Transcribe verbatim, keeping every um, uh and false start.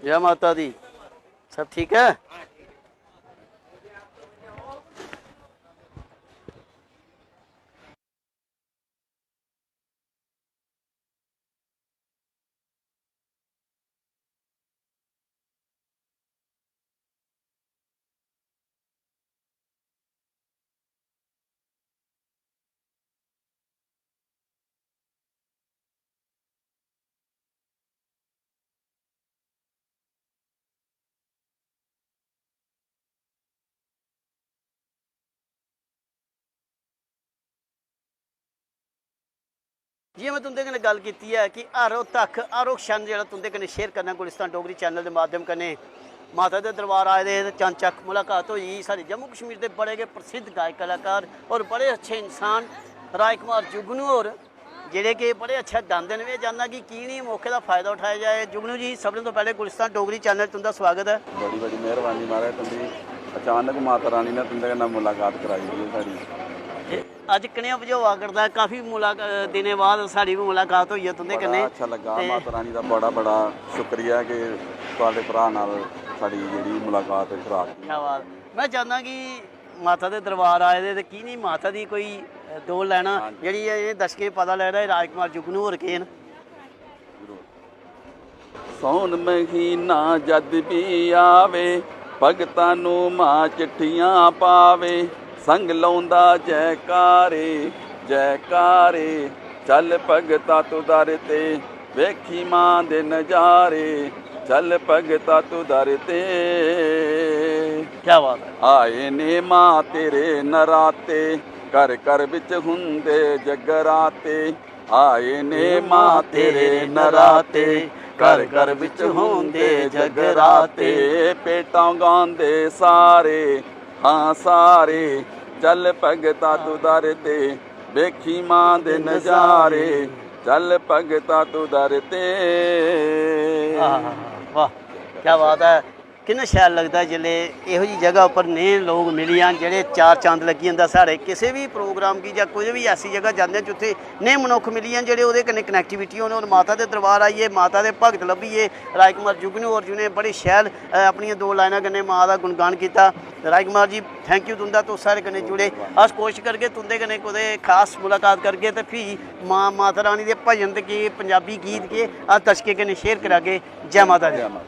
जय माता दी। सब ठीक है? जि'यां में तुं'दे कन्नै गल्ल कीती ऐ कि हर ओह् तक, हर ओह् क्षण जेह्ड़ा तुं'दे कन्नै शेयर करना गुलिस्तान डोगरी चैनल दे माध्यम कन्नै, माता दे दरबार आए दे हे ते चनचक्क मुलाकात होई। साढ़े जम्मू कश्मीर दे बड़े गै प्रसिद्ध गायक कलाकार और बड़े अच्छे इंसान राज कुमार जुगनू होर, जेह्ड़े कि बड़े अच्छा गांदे न। में चाह्न्नां कि की निं मौके दा फायदा उठाया जाए। जुगनू जी, सभनें तो पैह्ले गुलिस्तान डोगरी चैनल तुं'दा स्वागत ऐ। बड़ी बड़ी मेहरबानी महाराज तुं'दी, अचानक माता रानी ने तुं'दे कन्नै मुलाकात कराई दी ऐ साढ़ी। ते अज्ज कनेहा बझोआ करदा ऐ? काफी मुलाका-, दिनें बाद साढ़ी बी मुलाकात होई ऐ तुं'दे बड़ा कन्नै। अच्छा लग्गा। ते माता रानी दा बड़ा बड़ा शुक्रिया कि थुआढ़े भ्राऽ नाल साढ़ी जेह्ड़ी मुलाकात करा दी। क्या बात। में चाह्न्नां कि माता दे दरबार आए दे ते की निं माता दी कोई दो लैना हां जी। जेह्ड़ी एह् दर्शकें गी पता लगदा एह् राजकुमार जुगनू होर केह् न। जरूर। सौन महीना जद भी आवे, भगतां नू मां चिट्ठियां पावे, संग लाउंदा जयकारे, जयकारे। चल भगता तू दर ते, वेखी मां दे नजारे, चल भगता तू दर ते। क्या बात है। आए ने मां तेरे नराते, घर घर विच हुंदे जगराते। आए ने मां तेरे नराते, घर घर विच हुंदे जगराते। पेटां गांदे सारे, हां सारे, चल भगता तू दर ते, वेखी मां दे नजारे, चल भगता तू दर ते। आहा, वाह, क्या बात है। किन्ना शैल लगदा ऐ जिसलै एहो जी जगह उप्पर नेह् लोक मिली जान, जेह्ड़े चार चंद लग्गी जंदा साढ़े किसे बी प्रोग्राम गी जां कुतै बी ऐसी जगह जंदे आं जित्थै नेह् मनुक्ख मिली जान जेह्ड़े ओह्दे कन्नै कनैक्टिविटी होन। और माता दे दरबार आइयै, माता दे भगत लब्भियै, राजकुमार जुगनू होर जि'नें बड़ी शैल, अ, अपनियां दो लाइनां कन्नै मां दा गुणगान कीता। राजकुमार जी, थैंक यू तुं'दा, तुस साढ़े कन्नै जुड़े। अस कोशश करगे तुं'दे कन्नै कुतै खास मुलाकात करगे ते फ्ही मां माता रानी दे भजन ते केह् पंजाबी गीत केह् अस दर्शकें कन्नै शेयर करागे। जै माता दी। जै माता।